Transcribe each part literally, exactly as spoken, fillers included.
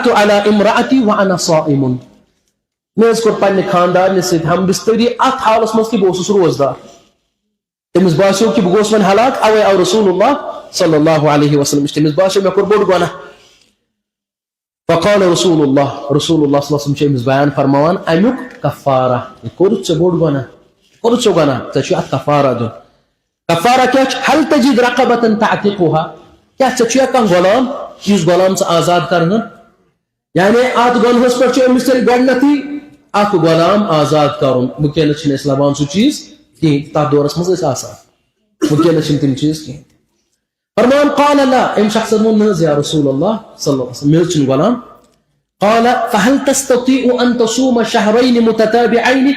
على امرأتي وأنا صائم۔ مےٚ حظ کوٚر پننہِ خاندارنہِ سۭتۍ ہم بستری اتھ حالس منٛز کہِ بہٕ اوسُس روزدار۔ تٔمِس باسیو کہِ بہٕ گوس وۄنۍ ہلاک، اوے آو رسول اللہ صلی اللہ علیہ وسلم نِش۔ تٔمِس باسیو مےٚ کوٚر بوٚڑ گۄناہ۔ فقال رسول اللہ، رسول اللہ صلی اللہ علیہ وسلم چھُ أمِس بیان فرماوان امیُک کفارہ۔ یہِ کوٚرُتھ ژےٚ بوٚڑ گۄناہ، یہِ کوٚرُتھ ژےٚ گۄناہ، ژےٚ چھُ اتھ کفارہ دیُن۔ کفارہ کیٛاہ چھُ؟ هل تجد رقبة تعتقها؟ کیٛاہ ژےٚ چھُیا کانٛہہ غلام یُس غلام ژٕ آزاد کرٕہن؟ یعنی اتھ گۄنہس پٮ۪ٹھ چھُ أمِس تیٚلہِ گۄڈٕنیتھٕے اکھ غلام آزاد کرُن۔ وٕنکیٚنس چھِنہٕ أسۍ لبان سُہ چیٖز کِہیٖنۍ، تتھ دورس منٛز ٲسۍ آسان، وٕنکیٚنس چھِنہٕ تِم چیٖز کِہیٖنۍ۔ فرمان قال لا، أمۍ شخصن ووٚن نہ حظ یا رسول اللہ صلی اللہ علیہ وسلم، مےٚ حظ چھُنہٕ غلام۔ قال فهل تستطيع أن تصوم شهرين متتابعين؟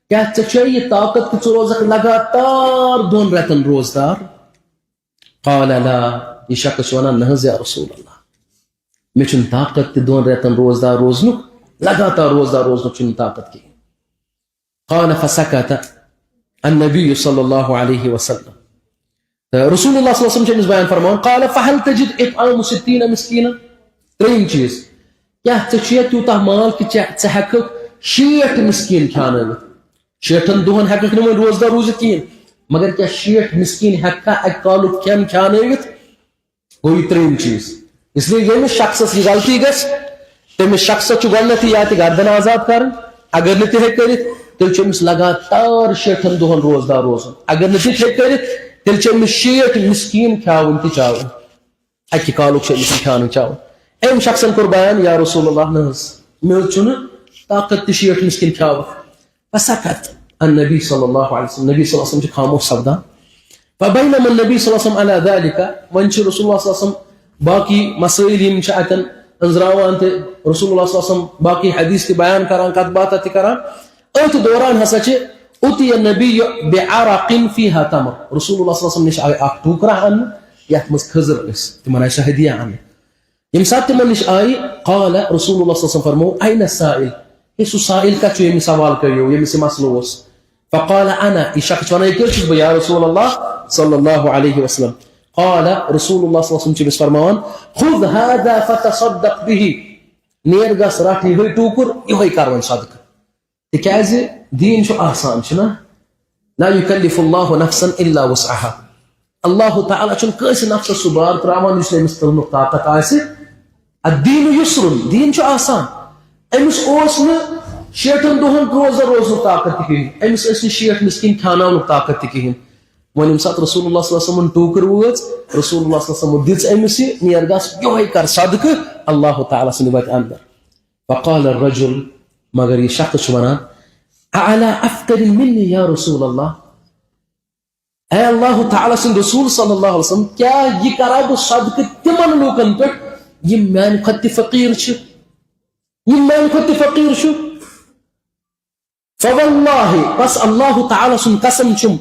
کیٛاہ ژےٚ چھُے یہِ طاقت کہِ ژٕ روزکھ لگاتار دۄن رٮ۪تن روزدار؟ قال لا، یہِ شخص چھُ ونان نہ حظ یا رسول اللہ، مےٚ چھُنہٕ طاقت تہِ دۄن رٮ۪تن روزدار روزنُک، لگاتار روزدار روزنُک چھُنہٕ طاقت کِہیٖنۍ۔ قال فسكت النبي صلى الله عليه وسلم۔ تہٕ رسول اللہ صلی اللہ علیہ وسلم چھُ أمِس بیان فرماوان، قال فهل تجد إطعام ستين مسكينا؟ ترٛیٚیِم چیٖز، کیٛاہ ژےٚ چھُیا تیوٗتاہ مال کہِ ژےٚ، ژٕ ہٮ۪ککھ شیٹھ مسکیٖن کھیانٲوِتھ؟ شیٹھن دۄہن ہٮ۪ککھ نہٕ وۄنۍ روزدار روٗزِتھ کِہیٖنۍ، مگر کیٛاہ شیٹھ مسکیٖن ہٮ۪ککھا اَکہِ کالُک کھٮ۪ن کھیانٲوِتھ؟ گوٚو یہِ ترٛیٚیِم چیٖز۔ اس لیے ییٚمِس شخصس یہِ غلطی گژھِ، تٔمِس شخصس چھُ گۄڈٕنیتھٕے یا تہِ گردن آزاد کرٕنۍ، اگر نہٕ تہِ ہیٚکہِ کٔرِتھ، تیٚلہِ چھُ أمِس لگاتار شیٹھن دۄہن روزدار روزُن۔ اگر نہٕ تہِ تہِ ہیٚکہِ کٔرِتھ، تیٚلہِ چھُ أمِس شیٹھ مسکیٖن کھیاوٕنۍ تہِ چاوٕنۍ۔ اَکہِ کالُک چھُ أمِس یہِ کھیاوٕنۍ چاوٕنۍ۔ أمۍ شخصن کوٚر بیان، یا رسول اللہ، نہ حظ، مےٚ حظ چھُنہٕ طاقت تہِ شیٹھ مسکیٖن کھیاوٕ۔ فسكت النبي صلى الله عليه وسلم، نبی صلی اللہ علیہ وسلم چھُ خاموش سپدان۔ فبينما النبي صلى الله عليه وسلم على ذلك، وۄنۍ چھُ رسول اللہ صلی اللہ علیہ وسلم باقی مسائل یِم چھِ اَتٮ۪ن أنٛزراوان تہٕ رسول اللہ صلی اللہ علیہ وسلم باقی حدیث تہِ بیان کران، کتھ باتھ تہِ کران۔ أتھۍ دوران ہسا چھِ أتی النبي بعرق فيها تمر، رسول اللہ صلی اللہ علیہ وسلم نِش آیہِ اکھ ٹوٗکرا اننہٕ یتھ منٛز کھٔزٕر ٲس، تِمن آیہِ سۄ ہدیہ اننہٕ۔ ییٚمہِ ساتہٕ تِمن نِش آیہِ، قال رسول اللہ صلی اللہ علیہ وسلم فرموو، أين السائل؟ ہے، سُہ سائل کتھ چھُ، ییٚمِس سوال کٔرِو، ییٚمِس یہِ مسلہٕ اوس؟ فقال أنا، یہِ شخص وَنان، یہِ کٔر چھُس بہٕ، یا رسول اللہ صلی اللہ علیہ وسلم۔ قال رسول اللہ صلی اللہ علیہ وسلم چھُ أمِس فرماوان، خذ هذا فتصدق به، نیر گژھ رٹھ یِہوٚے ٹوٗکُر، یِہوٚے کر وۄنۍ صدقہٕ۔ تِکیٛازِ دیٖن چھُ آسان، چھُنہ؟ لا يكلف الله نفسا إلا وسعها۔ اللہ تعالیٰ چھُنہٕ کٲنٛسہِ نفسس سُہ بار ترٛاوان یُس نہٕ أمِس تُلنُک طاقت آسہِ۔ الدین یسر، دیٖن چھُ آسان۔ أمِس اوس نہٕ شیٹھن دۄہن روزدر روزنُک طاقت تہِ کِہیٖنۍ، أمِس ٲسۍ نہٕ شیٹھ مسکیٖن کھیاناونُک طاقت تہِ کِہیٖنۍ۔ وۄنۍ ییٚمہِ ساتہٕ رسول اللہ صلی اللہ علیہ وسلمن ٹوٗکٕر وٲژ، رسول اللہ صلی اللہ علیہ وسلمن دِژ أمِس یہِ، نیر گژھ یِہوٚے کر صدقہٕ اللہ تعالیٰ سٕنٛدِ وتہِ اندر۔ فقال الرجل، مگر یہِ شخص چھُ ونان، أعلى أفقر مني يا رسول الله؟ اے اللہ تعالیٰ سٕنٛدِ رسول صلی اللہ علیہ وسلم، کیٛاہ یہِ کرا بہٕ صدقہٕ تِمن لوٗکن پٮ۪ٹھ یِم میانہِ کھۄتہٕ تہِ فقیٖر چھِ؟ یِم میانہِ کھۄتہٕ تہِ فقیٖر چھِ؟ فواللہ، بس اللہ تعالیٰ سُنٛد قسم چھُم،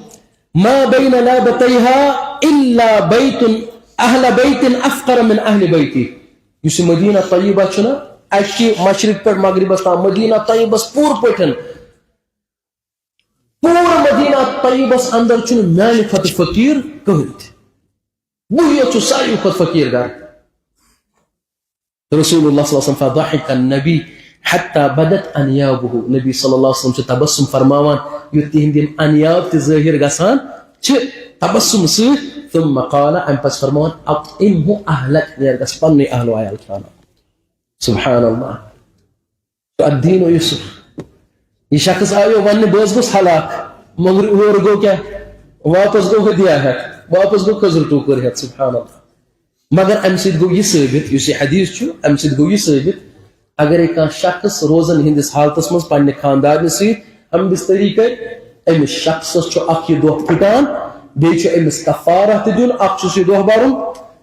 ما بين لابتيها إلا بيت، أهل بيت أفقر من أهل بيتي۔ یُس یہِ مدینہ طیبہ چھُنہ، اَکہِ مشرق پٮ۪ٹھ مغربس تام مدینہ طیبس پوٗرٕ پٲٹھۍ، پوٗرٕ مدینہ طیبس اندر چھُنہٕ میانہِ کھۄتہٕ فقیٖر کٕہٕنۍ تہِ۔ بٕے یوت چھُس ساروی کھۄتہٕ فقیٖر گرٕ۔ رسول اللہ صلی اللہ علیہ وسلم، فضحك النبي حتى بدت أنيابه۔ نبی صلی اللہ علیہ وسلم چھُ تبسم فرماوان، یُتھ تِہنٛدۍ یِم انیاب تہِ ظٲہِر گژھان چھِ تبسم سۭتۍ۔ ثم قال، اَمہِ پتہٕ فرماوان، أطعمه أهلك، نیر گژھ پننُے اہل و عیال کھیاناو۔ سبحان اللہ۔ الدین یسر۔ یہِ شخص آیو وننہِ، بہٕ حظ گوٚژھ ہلاک، مگر اورٕ گوٚو کیٛاہ؟ واپس گوٚو ہدیہ ہٮ۪تھ، واپس گوٚو کھٔزٕر ٹوٗکٕر ہٮ۪تھ، سبحان اللہ۔ مگر امہِ سۭتۍ گوٚو یہِ ثٲبت، یُس یہِ حدیث چھُ، امہِ سۭتۍ گوٚو یہِ ثٲبت، اگرے کانٛہہ شخص روزن ہٕنٛدِس حالتس منٛز پننہِ خاندارنہِ سۭتۍ ہم بستری کرِ، أمِس شخصس چھُ اکھ یہِ دۄہ پھُٹان، بیٚیہِ چھُ أمِس کفارہ تہِ دیُن، اکھ چھُس یہِ دۄہ برُن،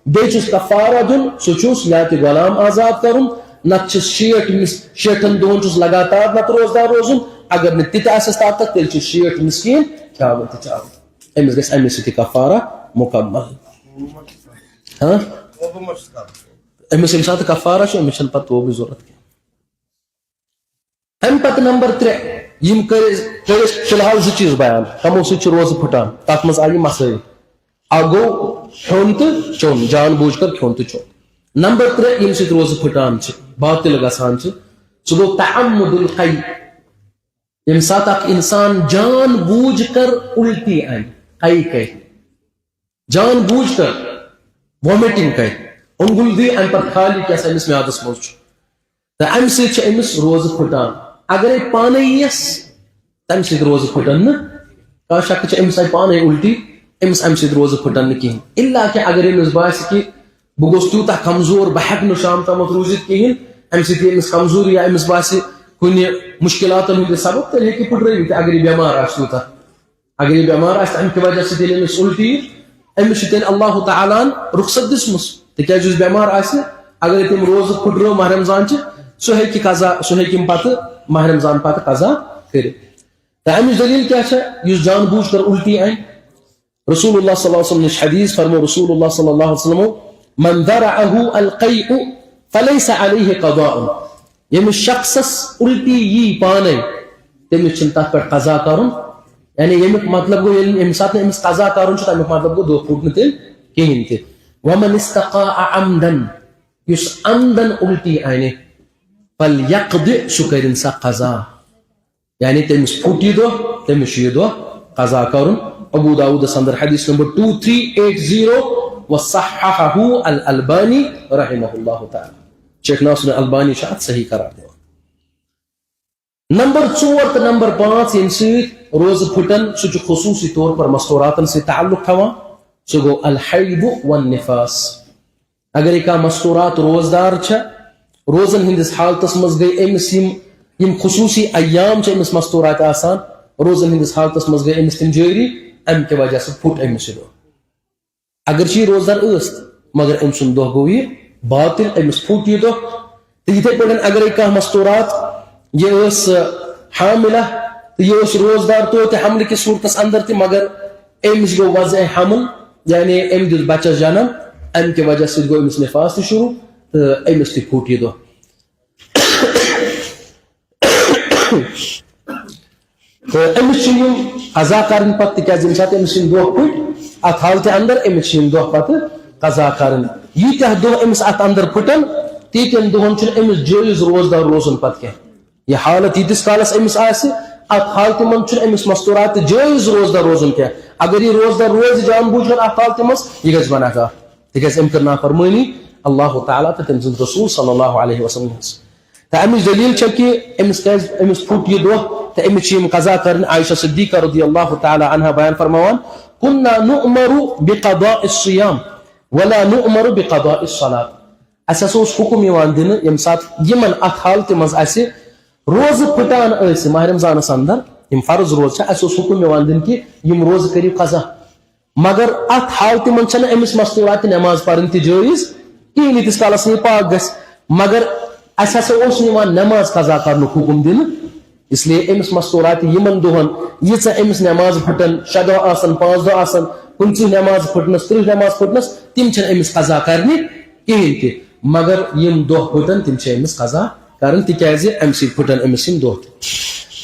بیٚیہِ چھُس کفارہ دیُن، سُہ چھُس یا تہِ غلام آزاد کرُن، نتہٕ چھِس شیٹھ مِس-، شیٹھن دۄہن چھُس لگاتار نتہٕ روزدار روزُن، اگر نہٕ تہِ تہِ آسٮ۪س طاقت، تیٚلہِ چھِ شیٹھ مسکیٖن کھیاوٕنۍ تہٕ چاوٕنۍ۔ أمِس گژھِ اَمے سۭتۍ یہِ کفارہ مکمل۔ ہاں؟ أمِس ییٚمہِ ساتہٕ کفارہ چھُ، أمِس چھَنہٕ پتہٕ توبٕچ ضروٗرت کینٛہہ۔ اَمہِ پتہٕ نمبر ترٛےٚ، یِم کٔرۍ أسۍ، کٔرۍ أسۍ فی الحال زٕ چیٖز بیان، کمو سۭتۍ چھُ روزٕ پھُٹان، تَتھ منٛز آیہِ مسٲیِل۔ اکھ گوٚو کھیوٚن تہٕ چیوٚن، جان بوٗجھ کر کھیوٚن تہٕ چیوٚن۔ نمبر ترٛےٚ، ییٚمہِ سۭتۍ روزٕ پھٕٹان چھِ، باطل گژھان چھِ، سُہ گوٚو تعمد القی۔ ییٚمہِ ساتہٕ اکھ انسان جان بوٗجھ کر الٹی انہِ، قی کرِ، جان بوٗجھ کر وامٹنگ کرِ، اونگل دی، امہِ پتہٕ خالی کیٛاہ سا أمِس میادس منٛز چھُ، تہٕ امہِ سۭتۍ چھِ أمِس روزٕ پھٕٹان۔ اگرے پانے یِیَس، تمہِ سۭتۍ روزٕ پھٕٹن نہٕ۔ کانٛہہ شخص چھِ أمِس آیہِ پانے الٹی، أمِس امہِ سۭتۍ روزٕ پھٕٹن نہٕ کِہیٖنۍ۔ الا کہِ اگر أمِس باسہِ کہِ بہٕ گوٚژھ تیوٗتاہ کمزور، بہٕ ہٮ۪کہٕ نہٕ شام تامَتھ روٗزِتھ کِہیٖنۍ، امہِ سۭتۍ یہِ أمِس کمزوری یا أمِس باسہِ کُنہِ مُشکلاتن ہُنٛد یہِ سبب، تیٚلہِ ہیٚکہِ یہِ پھٕٹرٲوِتھ تہِ، اگر یہِ بٮ۪مار آسہِ تیوٗتاہ۔ اگر یہِ بٮ۪مار آسہِ، تہٕ امہِ کہِ وجہ سۭتۍ ییٚلہِ أمِس الٹی یی، أمِس چھِ تیٚلہِ اللہ تعالیٰ ہن رخصت دِژمٕژ، تِکیازِ یُس بٮ۪مار آسہِ، اگر تٔمۍ روزٕ پھٕٹرٲو ماہ رمضان چہِ، سُہ ہیٚکہِ قضا، سُہ ہیٚکہِ یِم پتہٕ ماہ رمضان پتہٕ قضا کٔرِتھ۔ تہٕ اَمِچ دٔلیٖل کیٛاہ چھےٚ؟ یُس جان بوٗجھ کر الٹی اَنہِ۔ رسول اللہ صلی اللہ علیہ وسلم نِش حدیث، فرمو رسول اللہ صلی اللہ علیہ وسلم، من ذرعه القيء فليس عليه قضاء۔ ییٚمِس شخصس الٹی یی پانے، تٔمِس چھُنہٕ تتھ پٮ۪ٹھ قضا کرُن۔ یعنی ییٚمیُک مطلب گوٚو، ییٚلہِ، ییٚمہِ ساتہٕ نہٕ أمِس قضا کرُن چھُ، تَمیُک مطلب گوٚو، دۄہ پھوٚٹ نہٕ تٔمۍ کِہیٖنۍ تہِ۔ ومن استقاء عمدا، یُس عمدن الٹی انہِ، فلیقض، سُہ کٔرِن سا قضا۔ یعنی تٔمِس پھُٹ یہِ دۄہ، تٔمِس چھُ یہِ دۄہ قضا کرُن۔ ابو داؤدس اندر حدیث number two three eight zero, وصححه الالبانی رحمہ اللہ تعالی۔ شیخ ناصر البانی چھُ اتھ صحیح قرار دِوان۔ نمبر ژور تہٕ نمبر پانٛژھ ییٚمہِ سۭتۍ روزٕ پھُٹن، سُہ چھُ خصوٗصی طور پر مستوراتن سۭتۍ تعلق تھاوان، سُہ گوٚو الحیض والنفاس۔ اگرے کانٛہہ مستورات روزدار چھےٚ، روزن ہٕنٛدِس حالتس منٛز گٔے أمِس یِم، یِم خصوٗصی ایام چھِ أمِس مستورات آسان، روزن ہٕنٛدِس حالتس منٛز گٔے أمِس تِم جٲری، امہِ کہِ وجہ سۭتۍ پھُٹ أمِس یہِ دۄہ۔ اگرچہِ یہِ روزدار ٲس تہِ، مگر أمۍ سُنٛد دۄہ گوٚو یہِ باطل، أمِس پھُٹ یہِ دۄہ۔ تہٕ یِتھے پٲٹھۍ اگرے کانٛہہ مستورات، یہِ ٲس، آ، حاملہ، تہٕ یہِ اوس روزدار توتہِ حملہٕ کِس صوٗرتس اندر تہِ، مگر أمِس گوٚو وضع حمل، یعنی أمۍ دیُت بچس جنم، امہِ کہِ وجہ سۭتۍ گوٚو أمِس نفاس تہِ شروع، تہٕ أمِس تہِ پھُٹ یہِ دۄہ۔ تہٕ أمِس چھِ یِم قضا کرٕنۍ پتہٕ، تِکیازِ ییٚمہِ ساتہٕ أمِس یِم دۄہ پھٕٹۍ، اتھ حالتہِ اندر أمِس چھِ یِم دۄہ پتہٕ قضا کرٕنۍ۔ ییٖتیٛاہ دۄہ أمِس اتھ اندر پھٕٹن، تیٖتٮ۪ن دۄہن چھُنہٕ أمِس جٲیز روزدار روزُن پتہٕ کینٛہہ۔ یہِ حالت ییٖتِس کالس أمِس آسہِ، اتھ حالتہِ منٛز چھُنہٕ أمِس مستورات تہِ جٲیز روزدار روزُن کینٛہہ۔ اگر یہِ روزدار روزِ جان بوٗجھ کر اتھ حالتہِ منٛز، یہِ گژھِ گۄناہ گار، تِکیازِ أمۍ کٔر نافرمٲنی اللہ تعالیٰ تہٕ تٔمۍ سٕنٛدِ رسول صلی اللہ علیہ وسلم ہٕنٛز۔ تہٕ اَمِچ دٔلیٖل چھےٚ کہِ أمِس کیٛازِ، أمِس پھُٹ یہِ دۄہ تہٕ أمِس چھِ یِم قضا کَرٕنۍ۔ عائشہ صدیقہ رضی اللہ تعالیٰ عنہا بیان فرماوان، "كنا نؤمر بقضاء الصيام ولا نؤمر بقضاء الصلاة۔" اَسہِ ہسا اوس حُکُم یِوان دِنہٕ، ییٚمہِ ساتہٕ یِمن اَتھ حالتہِ منٛز اَسہِ روزٕ پھٕٹان ٲسۍ ماہ رمضانَس اندر، یِم فرض روزٕ چھِ، اَسہِ اوس حُکُم یِوان دِنہٕ کہِ یِم روزٕ کٔرِو قضا۔ مگر اتھ حالتہِ منٛز چھنہٕ أمِس مستورات تہِ نماز پرٕنۍ تہِ جٲیز کِہیٖنۍ، ییٖتِس کالس نہٕ یہِ پاک گژھِ۔ مگر اسہِ ہسا اوس نہٕ یِوان نماز قضا کرنُک حُکم دِنہٕ، اس لیے أمِس مستورات تہِ یِمن دۄہن ییٖژاہ أمِس نماز پھٕٹن، شےٚ دۄہ آسن، پانٛژھ دۄہ آسن، پٕنٛژٕہ نماز پھٕٹنس، تٕرٛہ نماز پھٕٹنس، تِم چھنہٕ أمِس قضا کرنہِ کِہیٖنۍ تہِ۔ مگر یِم دۄہ پھٕٹن، تِم چھِ أمِس قضا کرٕنۍ، تِکیازِ امہِ سۭتۍ پھٕٹن أمِس یِم دۄہ تہِ۔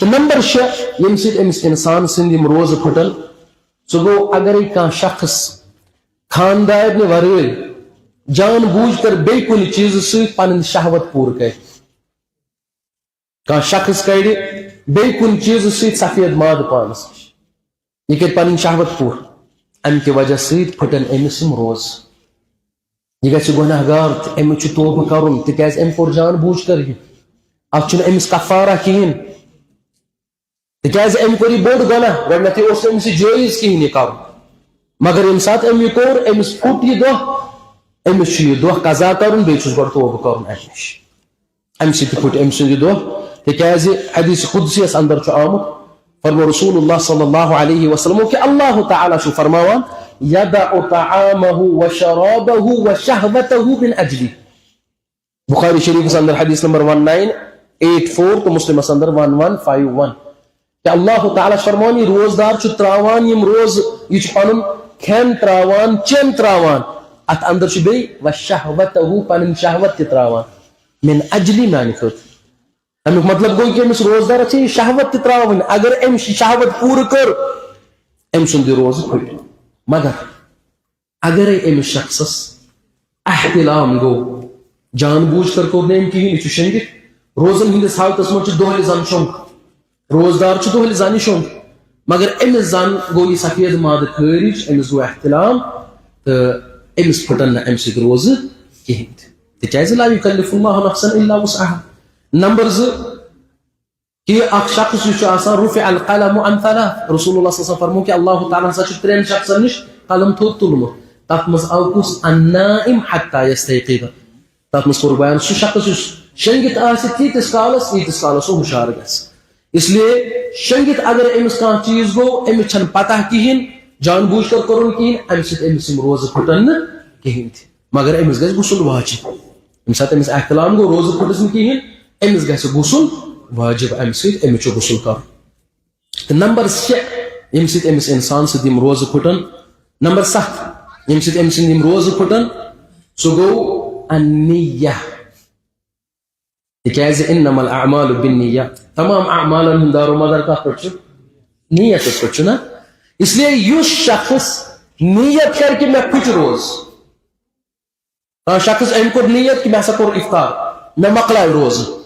تہٕ نمبر شےٚ، ییٚمہِ سۭتۍ أمِس انسان سٕنٛدۍ یِم روزٕ پھٕٹن، سُہ گوٚو، اگرے کانٛہہ شخص خاندارنہِ ورٲے جان بوٗجھ کر بیٚیہِ کُنہِ چیٖزٕ سۭتۍ پنٕنۍ شہوت پوٗرٕ کرِ۔ کانٛہہ شخص کرِ بیٚیہِ کُنہِ چیٖزٕ سۭتۍ سفید مادٕ پانس نِش، یہِ کرِ پنٕنۍ شہوت پوٗرٕ، امہِ کہِ وجہ سۭتۍ پھٕٹن أمِس یِم روزٕ۔ یہِ گژھِ گۄناہ گار تہٕ أمِس چھُ توبہٕ کرُن، تِکیازِ أمۍ کوٚر جان بوٗجھ کر یہِ۔ اتھ چھُنہٕ أمِس کفارہ کِہیٖنۍ۔ تِکیازِ أمۍ کوٚر یہِ بوٚڑ گۄناہ، گۄڈٕنیتھٕے اوس نہٕ أمِس یہِ جٲیز کِہیٖنۍ یہِ کرُن۔ مگر ییٚمہِ ساتہٕ أمۍ یہِ کوٚر، أمِس پھُٹ یہِ دۄہ، أمِس چھُ یہِ دۄہ قضا کرُن، بیٚیہِ چھُس گۄڈٕ توبہٕ کرُن اَمہِ نِش۔ اَمہِ سۭتۍ تہِ پھُٹ أمۍ سُنٛد یہِ دۄہ، تِکیازِ حدیث قدسیَس اندر چھُ آمُت، فرمو رسول اللہ صلی اللہ علیہ وسلم کہ اللہ تعالیٰ چھُ فرماوان، "يدع طعامه وشرابه وشهوته من أجلي۔" بخاری شریفس اندر حدیث نمبر ون نائن ایٹ فور تہٕ مسلمس اندر ون ون فائیو ون۔ کہ اللہ تعالیٰ چھُ فرماوان، یہِ روزدار چھُ تراوان یِم روزٕ، یہِ چھُ پنُن کھٮ۪ن تراوان، چٮ۪ن تراوان، اتھ اندر چھُ بیٚیہِ وشہوتہ، پنٕنۍ شہوت تہِ تراوان، من اجلی، میانہِ خٲطرٕ۔ امیُک مطلب گوٚو کہِ أمِس روزدارس چھِ یہِ شہوت تہِ تراوٕنۍ۔ اگر أمۍ یہِ شہوت پوٗرٕ کٔر، أمۍ سُنٛد یہِ روزٕ پھُٹہِ۔ مگر اگرے أمِس شخصس احتلام گوٚو، جان بوٗجھ کر کوٚر نہٕ أمۍ کِہیٖنۍ، یہِ چھُ شۄنٛگِتھ۔ روزن ہٕنٛدِس حالتس منٛز چھُ دۄہلہِ زن شۄنٛگ۔ روزدار چھُ دۄہلہِ زنہِ شۄنٛگ، مگر أمِس زن گوٚو یہِ سفید مادٕ خٲرج، أمِس گوٚو احتلام، تہٕ أمِس پھٕٹن نہٕ اَمہِ سۭتۍ روزٕ کِہیٖنۍ تہِ۔ تِکیٛازِ لا یکلف اللہ نفسا الا وسعها۔ نمبر زٕ، کہ اکھ شخص یُس چھُ آسان، رفع القلم عن ثلاث، رسول اللہ صلی اللہ علیہ وسلم فرمو کہ اللہ تعالیٰ ہسا چھُ ترٛٮ۪ن شخصن نِش قلم تھوٚد تُلمُت۔ تتھ منٛز اکھ گوٚژھ النائم حتى يستيقظ۔ تتھ منٛز کوٚر بیان سُہ شخص یُس شۄنٛگِتھ آسہِ تیٖتِس کالس، ییٖتِس کالس سُہ ہُشار گژھِ۔ اس لیے شۄنٛگِتھ اگر أمِس کانٛہہ چیٖز گوٚو، أمِس چھنہٕ پتہ کِہیٖنۍ، جان بوٗجھ کر کوٚرُن کِہیٖنۍ، امہِ سۭتۍ أمِس یِم روزٕ پھٕٹن نہٕ کِہیٖنۍ تہِ۔ مگر أمِس گژھِ غسل واجب۔ ییٚمہِ ساتہٕ أمِس احتلام گوٚو، روزٕ پھُٹُس نہٕ کِہیٖنۍ، أمِس گژھِ غسل واجب، اَمہِ سۭتۍ أمِس چھُ غسل کَرُن۔ تہٕ نمبر شےٚ، ییٚمہِ سۭتۍ أمِس اِنسان سۭتۍ یِم روزٕ پھُٹن، نمبر ستھ، ییٚمہِ سۭتۍ أمۍ سٕنٛدۍ یِم روزٕ پھُٹن، سُہ گوٚو النیہ۔ تِکیٛازِ انما الاعمال بالنیات، تمام اعمالن ہُنٛد دار و مدار کتھ پٮ۪ٹھ چھُ؟ نیتس پٮ۪ٹھ چھُ نا؟ اس لیے یُس شخص نیت کرِ کہِ مےٚ پھُچہِ روزٕ، کانٛہہ شخص أمۍ کوٚر نیت کہِ مےٚ ہسا کوٚر افطار، مےٚ مۄکلاو روزٕ۔